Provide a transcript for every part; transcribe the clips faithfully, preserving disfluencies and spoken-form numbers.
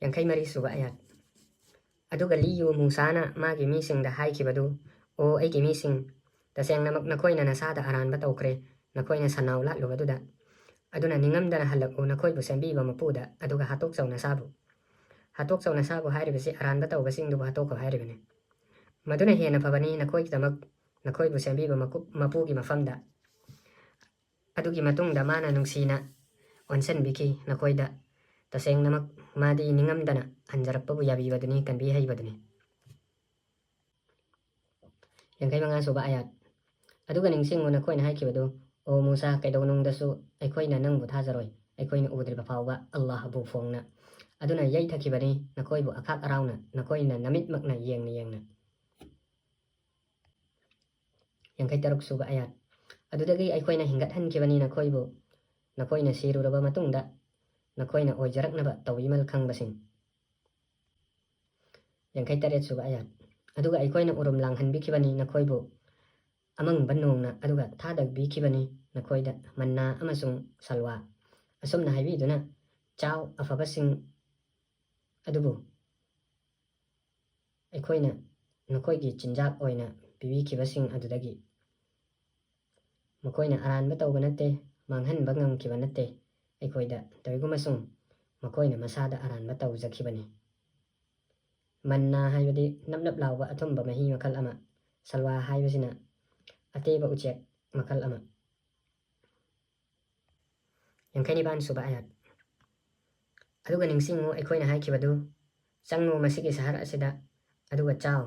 ꯌꯥꯡꯈꯩ ꯃꯔꯤ ꯁꯨꯕ ꯑꯌꯥꯠ꯫ ꯑꯗꯨꯒ ꯂꯤꯌꯨ ꯃꯨꯁꯥꯅ ꯃꯥꯒꯤ ꯃꯤꯁꯤꯡꯗ ꯍꯥꯏꯈꯤꯕꯗꯨ, "ꯑꯣ ꯑꯩꯒꯤ ꯃꯤꯁꯤꯡ, ꯇꯁꯦꯡꯅꯃꯛ ꯅꯈꯣꯏꯅ ꯅꯁꯥꯗ ꯑꯔꯥꯟꯕ ꯇꯧꯈ꯭ꯔꯦ, ꯅꯈꯣꯏꯅ ꯁꯟꯅꯥꯎ ꯂꯥꯠꯂꯨꯕꯗꯨꯗ꯫ ꯑꯗꯨꯅ ꯅꯤꯡꯉꯝꯗꯅ ꯍꯜꯂꯛꯎ ꯅꯈꯣꯏꯕꯨ ꯁꯦꯝꯕꯤꯕ ꯃꯄꯨꯗ, ꯑꯗꯨꯒ ꯍꯥꯠꯇꯣꯛꯆꯧ ꯅꯁꯥꯕꯨ꯫ ꯍꯥꯠꯇꯣꯛꯆꯧ ꯅꯁꯥꯕꯨ ꯍꯥꯏꯔꯤꯕꯁꯤ ꯑꯔꯥꯟꯕ ꯇꯧꯕꯁꯤꯡꯗꯨꯕꯨ ꯍꯥꯠꯇꯣꯛꯈꯣ ꯍꯥꯏꯔꯤꯕꯅꯤ꯫ ꯃꯗꯨꯅ ꯍꯦꯟꯅ ꯐꯕꯅꯤ ꯅꯈꯣꯏꯒꯤꯗꯃꯛ, ꯅꯈꯣꯏꯕꯨ ꯁꯦꯝꯕꯤꯕ ꯃꯀꯨ-, ꯃꯄꯨꯒꯤ ꯃꯐꯝꯗ"꯫ ꯑꯗꯨꯒꯤ ꯃꯇꯨꯡꯗ ꯃꯥꯅ ꯅꯨꯡꯁꯤꯅ ꯑꯣꯟꯁꯤꯟꯕꯤꯈꯤ ꯅꯈꯣꯏꯗ꯫ ꯇꯁꯦꯡꯅꯃꯛ ꯃꯥꯗꯤ ꯅꯤꯡꯉꯝꯗꯅ ꯍꯟꯖꯔꯛꯄꯕꯨ ꯌꯥꯕꯤꯕꯗꯨꯅꯤ, ꯀꯟꯕꯤ ꯍꯩꯕꯗꯨꯅꯤ꯫ ꯌꯥꯡꯈꯩ ꯃꯉꯥ ꯁꯨꯕ ꯑꯌꯥꯠ꯫ ꯑꯗꯨꯒ ꯅꯤꯡꯁꯤꯡꯉꯨ ꯅꯈꯣꯏꯅ ꯍꯥꯏꯈꯤꯕꯗꯨ, "ꯑꯣ ꯃꯨꯁꯥ, ꯀꯩꯗꯧꯅꯨꯡꯗꯁꯨ ꯑꯩꯈꯣꯏꯅ ꯅꯪꯕꯨ ꯊꯥꯖꯔꯣꯏ, ꯑꯩꯈꯣꯏꯅ ꯎꯗ꯭ꯔꯤꯕ ꯐꯥꯎꯕ ꯑꯜꯂꯥꯍꯕꯨ ꯐꯣꯡꯅ"꯫ ꯑꯗꯨꯅ ꯌꯩꯊꯈꯤꯕꯅꯤ ꯅꯈꯣꯏꯕꯨ ꯑꯈꯥꯛ ꯑꯔꯥꯎꯅ, ꯅꯈꯣꯏꯅ ꯅꯃꯤꯠꯃꯛꯅ ꯌꯦꯡꯅ ꯌꯦꯡꯅ꯫ ꯌꯥꯡꯈꯩ ꯇꯔꯨꯛ ꯁꯨꯕ ꯑꯌꯥꯠ꯫ ꯑꯗꯨꯗꯒꯤ ꯑꯩꯈꯣꯏꯅ ꯍꯤꯡꯒꯠꯍꯟꯈꯤꯕꯅꯤ ꯅꯈꯣꯏꯕꯨ, ꯅꯈꯣꯏꯅ ꯁꯤꯔꯨꯔꯕ ꯃꯇꯨꯡꯗ ꯅꯈꯣꯏꯅ ꯑꯣꯏꯖꯔꯛꯅꯕ ꯇꯧꯕꯤꯃꯜ ꯈꯪꯕꯁꯤꯡ꯫ ꯌꯥꯡꯈꯩ ꯇꯔꯦꯠ ꯁꯨꯕ ꯑꯌꯥꯠ꯫ ꯑꯗꯨꯒ ꯑꯩꯈꯣꯏꯅ ꯎꯔꯨꯝ ꯂꯥꯡꯍꯟꯕꯤꯈꯤꯕꯅꯤ ꯅꯈꯣꯏꯕꯨ ꯑꯃꯪꯕ ꯅꯣꯡꯅ, ꯑꯗꯨꯒ ꯊꯥꯗꯕꯤꯈꯤꯕꯅꯤ ꯅꯈꯣꯏꯗ ꯃꯟꯅꯥ ꯑꯃꯁꯨꯡ ꯁꯜꯋꯥ꯫ ꯑꯁꯨꯝꯅ ꯍꯥꯏꯕꯤꯗꯨꯅ, "ꯆꯥꯎ, ꯑꯐꯕꯁꯤꯡ ꯑꯗꯨꯕꯨ ꯑꯩꯈꯣꯏꯅ ꯅꯈꯣꯏꯒꯤ ꯆꯤꯟꯖꯥꯛ ꯑꯣꯏꯅ ꯄꯤꯕꯤꯈꯤꯕꯁꯤꯡ ꯑꯗꯨꯗꯒꯤ꯫ ꯃꯈꯣꯏꯅ ꯑꯔꯥꯟꯕ ꯇꯧꯕ ꯅꯠꯇꯦ, ꯃꯥꯡꯍꯟꯕ ꯉꯝꯈꯤꯕ ꯅꯠꯇꯦ ꯑꯩꯈꯣꯏꯗ, ꯇꯧꯏꯒꯨꯝꯕꯁꯨꯡ ꯃꯈꯣꯏꯅ ꯃꯁꯥꯗ ꯑꯔꯥꯟꯕ ꯇꯧꯖꯈꯤꯕꯅꯤ"꯫ ꯃꯟꯅꯥ ꯍꯥꯏꯕꯗꯤ ꯅꯞ ꯅꯞ ꯂꯥꯎꯕ ꯑꯊꯨꯝꯕ ꯃꯍꯤ ꯃꯈꯜ ꯑꯃ, ꯁꯜꯋꯥ ꯍꯥꯏꯕꯁꯤꯅ ꯑꯇꯦꯕ ꯎꯆꯦꯛ ꯃꯈꯜ ꯑꯃ꯫ ꯌꯥꯡꯈꯩ ꯅꯤꯄꯥꯟ ꯁꯨꯕ ꯑꯌꯥꯠ꯫ ꯑꯗꯨꯒ ꯅꯤꯡꯁꯤꯡꯉꯨ ꯑꯩꯈꯣꯏꯅ ꯍꯥꯏꯈꯤꯕꯗꯨ, "ꯆꯪꯉꯨ ꯃꯁꯤꯒꯤ ꯁꯍꯔ ꯑꯁꯤꯗ, ꯑꯗꯨꯒ ꯆꯥꯎ,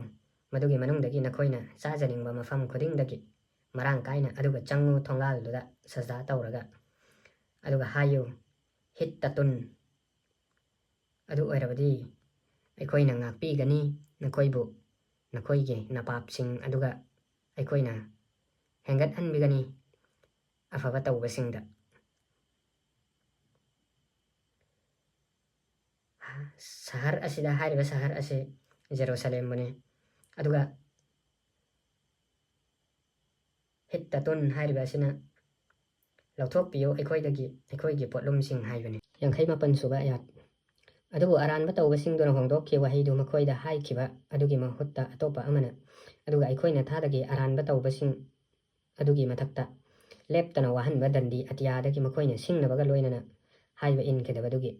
ꯃꯗꯨꯒꯤ ꯃꯅꯨꯡꯗꯒꯤ ꯅꯈꯣꯏꯅ ꯆꯥꯖꯅꯤꯡꯕ ꯃꯐꯝ ꯈꯨꯗꯤꯡꯗꯒꯤ ꯃꯔꯥꯡ ꯀꯥꯏꯅ, ꯑꯗꯨꯒ ꯆꯪꯉꯨ ꯊꯣꯡꯒꯥꯜꯗꯨꯗ ꯁꯖꯗꯥ ꯇꯧꯔꯒ, ꯑꯗꯨꯒ ꯍꯥꯏꯌꯨ, 'ꯍꯤꯠꯇꯇꯨꯟ', ꯑꯗꯨ ꯑꯣꯏꯔꯕꯗꯤ ꯑꯩꯈꯣꯏꯅ ꯉꯥꯛꯄꯤꯒꯅꯤ ꯅꯈꯣꯏꯕꯨ, ꯅꯈꯣꯏꯒꯤ ꯅꯄꯥꯞꯁꯤꯡ ꯑꯗꯨꯒ ꯑꯩꯈꯣꯏꯅ ꯍꯦꯟꯒꯠꯍꯟꯕꯤꯒꯅꯤ ꯑꯐꯕ ꯇꯧꯕꯁꯤꯡꯗ"꯫ ꯁꯍꯔ ꯑꯁꯤꯗ, ꯍꯥꯏꯔꯤꯕ ꯁꯍꯔ ꯑꯁꯤ ꯖꯦꯔꯨꯁꯂꯦꯝꯕꯨꯅꯤ꯫ ꯑꯗꯨꯒ "ꯍꯤꯠꯇꯇꯨꯟ" ꯍꯥꯏꯔꯤꯕ ꯑꯁꯤꯅ "ꯂꯧꯊꯣꯛꯄꯤꯌꯨ ꯑꯩꯈꯣꯏꯗꯒꯤ ꯑꯩꯈꯣꯏꯒꯤ ꯄꯣꯠꯂꯨꯝꯁꯤꯡ" ꯍꯥꯏꯕꯅꯤ꯫ ꯌꯥꯡꯈꯩ ꯃꯥꯄꯟ ꯁꯨꯕ ꯑꯌꯥꯠ꯫ ꯑꯗꯨꯕꯨ ꯑꯔꯥꯟꯕ ꯇꯧꯕꯁꯤꯡꯗꯨꯅ ꯍꯣꯡꯗꯣꯛꯈꯤ ꯋꯥꯍꯩꯗꯨ ꯃꯈꯣꯏꯗ ꯍꯥꯏꯈꯤꯕ ꯑꯗꯨꯒꯤ ꯃꯍꯨꯠꯇ ꯑꯇꯣꯞꯄ ꯑꯃꯅ, "ꯑꯗꯨꯒ ꯑꯩꯈꯣꯏꯅ ꯊꯥꯗꯒꯤ ꯑꯔꯥꯟꯕ ꯇꯧꯕꯁꯤꯡ ꯑꯗꯨꯒꯤ ꯃꯊꯛꯇ ꯂꯦꯞꯇꯅ ꯋꯥꯍꯟꯕ ꯗꯟꯗꯤ ꯑꯇꯤꯌꯥꯗꯒꯤ ꯃꯈꯣꯏꯅ ꯁꯤꯡꯅꯕꯒ ꯂꯣꯏꯅꯅ ꯍꯥꯏꯕ ꯏꯟꯈꯤꯗꯕꯗꯨꯒꯤ